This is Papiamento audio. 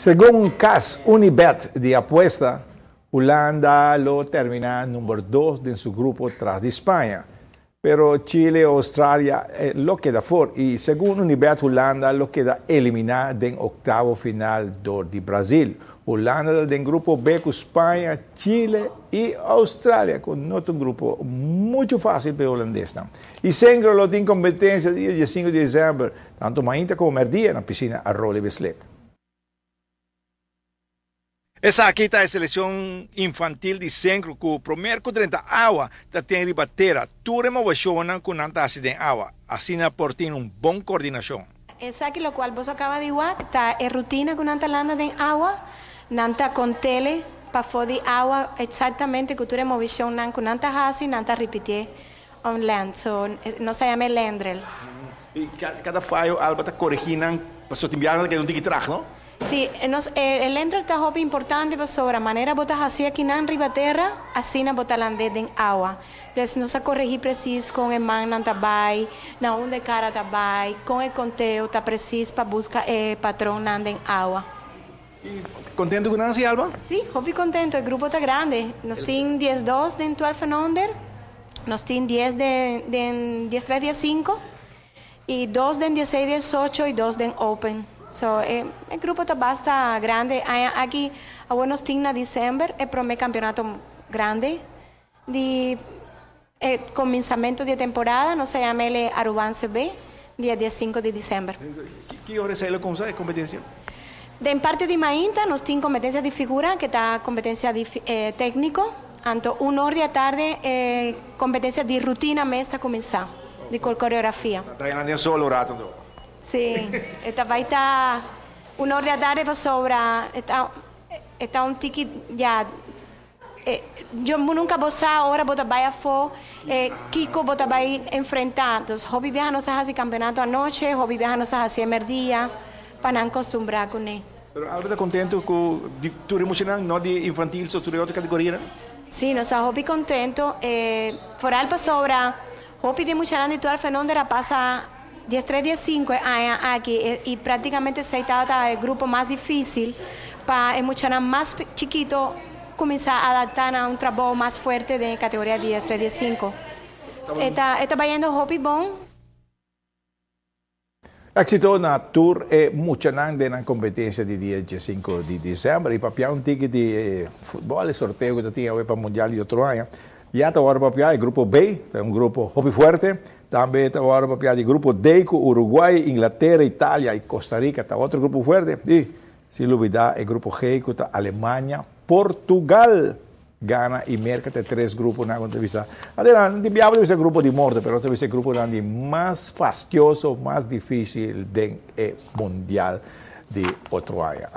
Segun Cas Unibet di apuesta, Hulanda lo termina number 2 den su grupo tras di Spaña. Pero Chile, Australia lo keda for y segun Unibet Hulanda lo keda elimina den octavo final door di Brazil. Hulanda den grupo B cu Spaña, Chile y Australia, cu no ta un grupo mucho facil pa hulandes. Y Synchro lo tin competencia dia 5 di december, tanto mainta como merdia na piscina Roly Bislip. Esaki ta e seleccion infantil di Synchro cu prome cu 30 awa ta tin riba tera tur e movecion cu nan ta den awa. Asina por tin un bon coordinacion. Esaki locual bo a caba di wak, ta e rutina cu nan ta landa den awa, nan ta cont'e pafo di awa exactamente cu tur movecion nan cu nan ta hasi, nan ta ripiti on land. So, nos ta yama land drill. Y cada fayo Alba ta coregi nan, paso tin biaha cu no tin cu traha, no? Si, e land drill ta hopi importante pasobra manera bo ta hasi aki nan riba tera, asina bo ta landa den awa. Anto, nos a coregi precies con e man nan ta bay, na unda cara ta bay, con e conteo ta precies pa busca e patron nan den awa. Y contento cu nan, Alba? Si, hopi contento. E grupo ta grandi. Nos tin 12 den 12 and under, nos tin 10 den 13, 15 y 2 den 16, 18 y 2 den open. So, e grupo ta basta grandi. Aki, awor nos tin na december, e prome campeonato grandi di cuminsamento di temporada, nos ta yama Aruban CB, dia 5 di december. Ki ora ta cuminsa e competencia? Den parti di mainta, nos tin competencia di figura, cu ta competencia di tecnico. Anto, 1 or di atardi, competencia di rutina mes ta cuminsa, di coreografia. Ta den solo rato, no? Si, esta bay ta 1 or di atardi pasobra, ta un tiki ya yo nunca bo sa ora bo ta bay afo kico bo ta bay enfrenta. Anto, hopi biaha nos ta hasi campeonato anochi, hopi biaha nos ta hasi merdia, pa nan acostumbra cu ne. Pero Alba ta contento cu tur emocional, no di infantil, so tur otro categoria, no? Si, nos ta hopi contento. Vooral pasobra, hopi di mucha di 12 and under pasa 13, 15 aña aki y practicamente esey ta e grupo mas dificil pa e mucha mas chikito cuminsa adapta na un trabou mas fuerte di categoria 13, 15. Ta bayendo hopi bon. Exito na tur e muchanan den competencia di dia 5 di december y papia un ticket di futbol e sorteo cu tin pa Mundial di otro aña. Ya ta awor papia e grupo B, ta un grupo hopi fuerte. Tambe ta awor papia di grupo D cu Uruguay, Inglatera, Italia y Costa Rica, ta otro grupo fuerte. Y sin lubida e grupo G cu ta Alemania, Portugal, Ghana y Merca, ta tres grupo na entrevista. Adelante, di e grupo di morto, pero e grupo di mas fastioso, mas dificil den Mundial di otro aña.